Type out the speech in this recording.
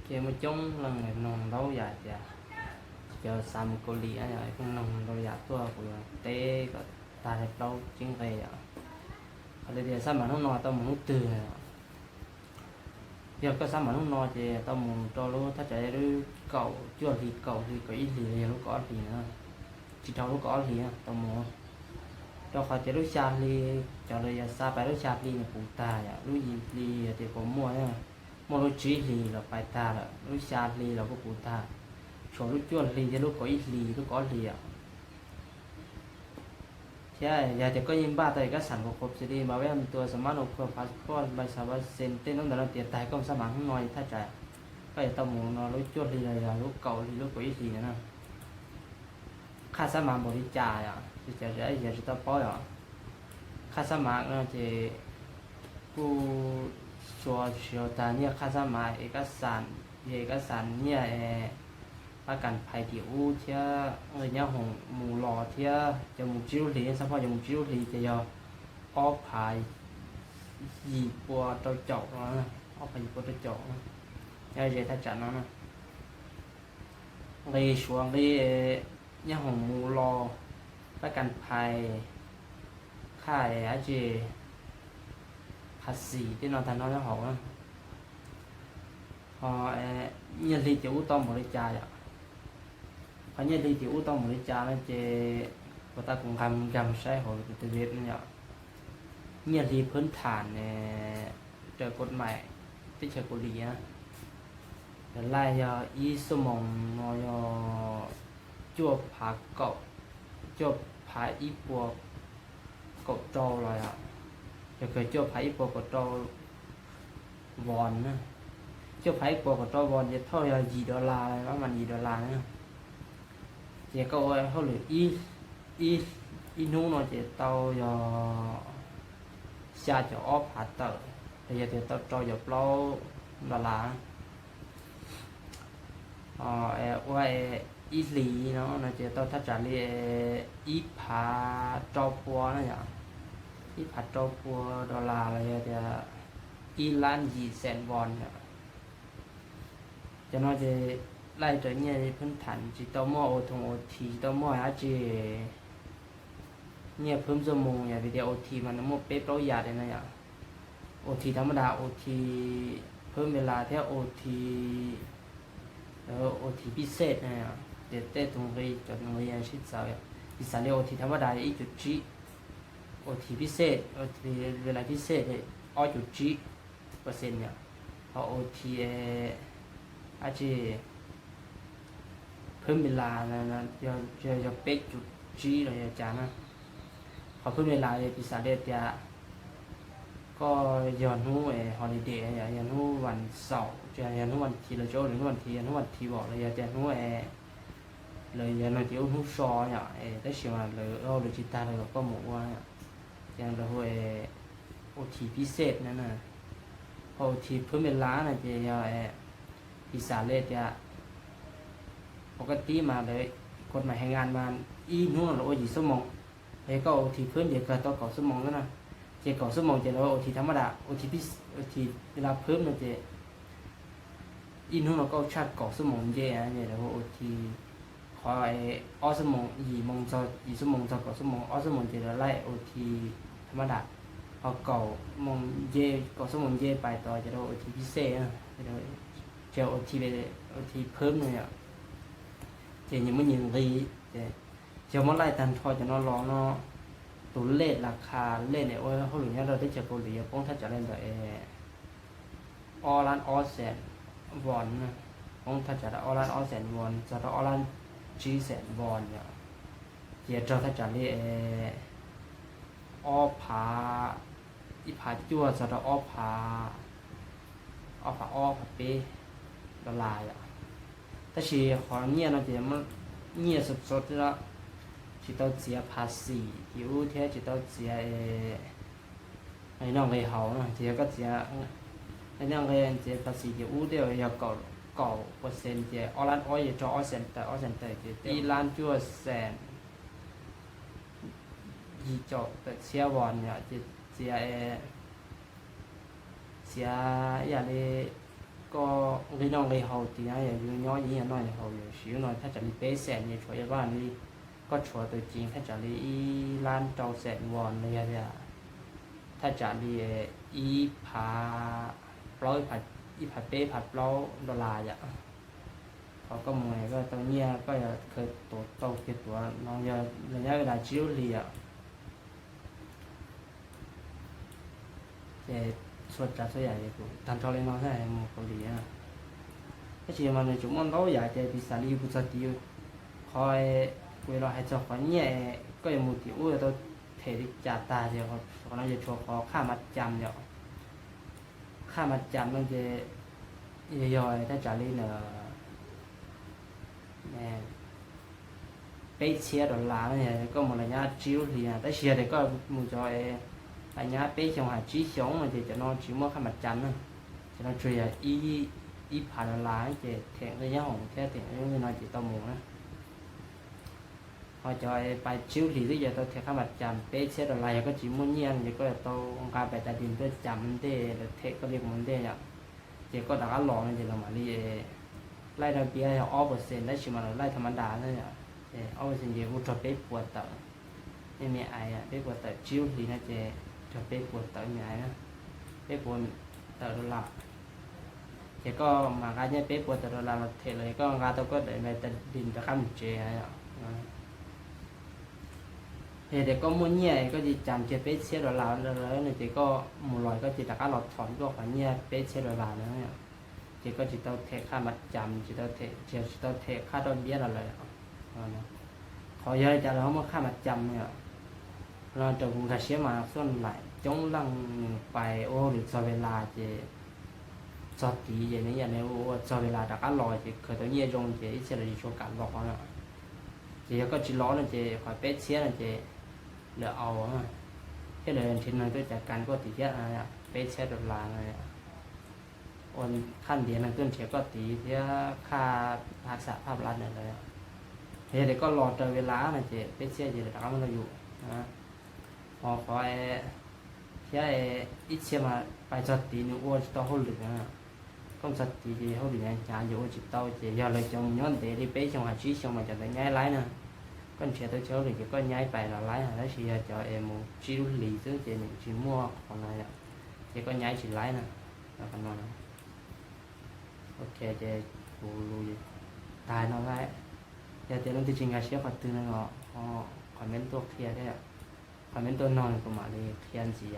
Ces muaj coob leej mloog ntau yam tias, cov xav mus Kaus Lim yog pheej mloog ntau yam tuaj kuv yuav teb kom tag li plaub tsib nqe yom. Qhov tias xab mav hnub no tau mus hnub twg? Yog koj xab mav hnub no ces tau mus rau lub thaj tsam lub kaum cuaj hli, kaum hli, kaum ib hlis los yog lub kaum ob hlis na, tsis dhau lub kaum ob hlis tau mus. Rau qhov tias lub xya hli, cov lawv yog xav pais lub xya hli nws puv tag yom, lub yim hli yog tias puas muaj, muaj lub tsib hlis los pais tag lawm, lub xya hli los kuj puv tag, tshuav lub cuaj hli thiab lub kaum ib hlis, lub kaum ob hlis os. Thiab yog tias koj yeej npaj tau ib kab xam kov qhov xis li npa vej tua xa mab no khuas phas poj npai xa va xes tej nub ntawd no tias tag koj xab mav hnub no thaj tsam koj yuav tau mus no lub cuaj hli los yog lub kaum hli lub kaum ib hlis na. Qhaj xab mav npaum li cas yom, tsis cas yog tsis tau paub yom. Qhaj xab mav no ces kuj xyuas tsis tau tag nyiaj qhaj xab mav, ib kab xam, yog ib kab xam nyiaj pab kas phais tim ub thiab nqi nyob hoom mus los thiab cov mus tsib lub hlis, xab phoj cov mus tsib lub hlis ces yog ob phav yim pua rau caum no, ob phav yim pua rau caum no, nyob ze thaj tsam no na. Nqi suav nqi nyob hoom mus los, pab kas phais, qhaj dab tsi, phav xis tej no tag nrho nyob hauv na. Ho nyiaj hli tim ub tau npaum li cas yom? Qhov nyiaj hli tim ub tau npaum li cas no ces puas tas kuv nqa nkag saib hauv tus twg no yom. Nyiaj hli phwb tham raws kod mais teb chaws Kaus Lim, laij yog ib xuab moos no yog cuaj phav kaum, cuaj phav ib puas kaum rau los yog, yog kawg cuaj phav ib puas kaum rau von na. Cuaj phav ib puas kaum rau von ces thauj yog yim dollar, pab mas yim dollar na. Ces koj ua hauj lwm ib hnub no ces tau yog xya caum ob phav tawm, los yog tias tau rau caum plaub dollar. Ua ib hlis no no ces tau thaj tsam li ib phav rau pua na yom, ib phav rau pua dollar los yog tias ib lab yim xees von yom. Cov no ces laij raws nyiaj phwb tham, tsis tau muaj ua thoo ua thi, tsis tau muaj dab tsi. Nyiaj phwb xuab moos yom, vim tias ua thi mas nws muaj peb plaub yam li no yom. Ua thi tham mab das, ua thi phwb ve las thiab ua thi, ua thi pib xej na. Ces tej tus nqi cov nqi sib txawv yom. Piv xam li ua thi tham mab das ib cum tsib, ua thi pib xej, ua thi ve las pib xej ob cum tsib percent yom. Ho ua thi dab tsi, phwb ve las yog peb cum tsib los yog cas na. Qhov phwb ve las piv xam li tias koj yog hnub holiday, yog hnub vas xaum, yog hnub vas thiv, lawv tso ua lwm hnub vas thiv, yog hnub vas thiv vom los yog tias hnub, lawv yog no ces ua hnub so yom, tab sis mas lawv ua lawv tsis tag lawv kom koj mus ua, ces lawv hu ua thi pib xej na. Ho ua thi phwb ve las no ces yog piv xam li tias pov kaj tib mas lawv kod mais hais ngas mas ib hnub no lawv ua yim xuab moos, yog koj ua thi phwb ces kawg tau kaum xuab moos xwb na. Ces kaum xuab moos ces lawv ua thi tham mab das, ua thi, ua thi ve las phwb no ces ib hnub no koj ua tshaj kaum xuab moos nce, lawv ua thi, qhov ob xuab moos, yim moos txog, yim xuab moos txog kaum xuab moos, ob xuab moos ces lawv laij ua thi tham mab das. Ho kaum moos nce, kaum xuab moos nce pais tod ces lawv ua thi pib xej, ces ua thi phwb no yom. Ces nyias muaj nyias nqi, ces yog muab laij tag nrho cov no los no, tus lej las khas lej ua hauj lwm nyob rau teb chaws Kaus Lim yuav poob thaj tsam li ntawm ob lab ob xees von, poob thaj tsam rau ob lab ob xees von txog rau ob lab tsib xees von yom. Ces raug thaj tsam li ob phav, ib phav cuaj txog rau ob phav, ob phav ob phav peb dollar yom. Tab sis qhov nyiaj no ces nyiaj xov xov, tsis tau txiav phav xim tim ub thiab tsis tau txiav nqi noj nqi haus no. Ces yog koj txiav nqi noj nqi, txiav phav xim tim ub tej yog kaum percent ces ob lab ob yog rau ob xees tawm, ob xees tawm ces ib lab cuaj xees yim caum tawm txhiab von yom. Ces txiav, txiav ib yam li Koj nqi noj nqi haus tias yog yus nyob ib yam noj yam haus, yus siv lub no thaj tsam li peb xees, nws tshuav ib vaj li, koj tshuav tus ceev thaj tsam li ib lab rau xees nkaus los yog tias thaj tsam li ib phav plaub, ib phav peb, ib phav plaub dollar yom. Qhov koj mus koj tau nyiaj, koj yog khaws tuav tau kiag tuav no yog los nyob ib daim tsib lub hlis yom. Ces txhua tsav txhua yam kuv tag nrho li no thiab mus Kaus Lim na. Tab sis mas nws tseem muaj ntau yam ces piv xam li yus mus txog tid, qhov kuv los hais txog qhov nyiaj koj yuav mus tim ub yuav tau them li cas tag ces qhov no yuav tshuav qhov khaj mas cas yom. Khaj mas cas no ces yog thaj tsam li ntawm peb txhiab dollar no, koj mus los nyab tsib lub hlis na. Tab sis yog tias koj mus cov los nyab peb xyoo hais tsib xyoo no ces cov no tsis muaj khaj mas cas na. Cov no tsuas yog ib phav dollar ces them nqi nyob hoom thiab them nqi no ces tau mus na. Ho cov pais tsib lub hlis twb yog tau them khaj mas cas peb txhiab dollar, yog koj tsis muaj nyiaj no ces koj yuav tau nqa pais tas dim tuaj cas ua ntej lawv them koj li ua ntej yom. Ces koj rov qab los no ces los mam li laij rau piab yog ob percent, tab sis mas lawv laij tha ma das na yom. Ces ob percent ces ua rau peb puas tawm, nej me ais peb puas tawm tsib lub hlis no ces rau peb puas tawm me ais na, peb puas tawm dollar. Ces koj mam nqa nyiaj peb puas tawm dollar los them los koj nqa tau koj daim npais tas dim rov qab mus tsev yom. Yog tias koj muaj nyiaj koj cia li cas kiag peb txhiab dollar no ces koj mus los koj cia li rov qab los thom koj qhov nyiaj peb txhiab dollar no. Ces koj tsis tau them khaj mas cas, tsis tau them, tsis tau them khaj roj npiab los lawm. Qhov yog li cas los ho muaj khaj mas cas no yom. Los raws kuv nkag siab mas xuaj laim coob leej nws pais ua hauj lwm txog ve las ces txog tid ces nws yam nws ua ua txog ve las rov qab los ces khaws tau nyiaj zoo ces ib txhia los tsis tshua kam los no. Ces yog koj tsis los no ces qhov peb txhiab no ces lawv au, thiab lawv nrhiav neeg tuaj cav kas koj tid thiab, peb txhiab dollar no ua khaj ntiav neeg tuaj nrhiav koj tid thiab khaj phaj xam phaj lab ntawd lawm. Yog tias koj los raws ve las no ces peb txhiab ces lawv rov qab muab rau yus. Ho qhov thiab ib txhia mas pais txog tid nws ua tsis tau hauj lwm na. Koj mus txog tid ces hauj lwm hnyav hnyav ces ua tsis tau ces yog lawv cov mus nyob ntev li peb xyoo hais tsib xyoo mas cov ntawd nyaib laib na. Koj nrhiav tau chaw hauj lwm ces koj nyaib pais los laib, tab sis yog cov es mus tsib lub hlis xwb ces nws tsis muaj qhov no yom, ces koj nyaib tsis laib na. Qhov no, ok, ces kuv lus tag no lawm. Yog tias leej twg tsis nkag siab qhov twg no los comment tuaj qhia thiab, comment tuaj nug kuv mam li qhia ntxiv.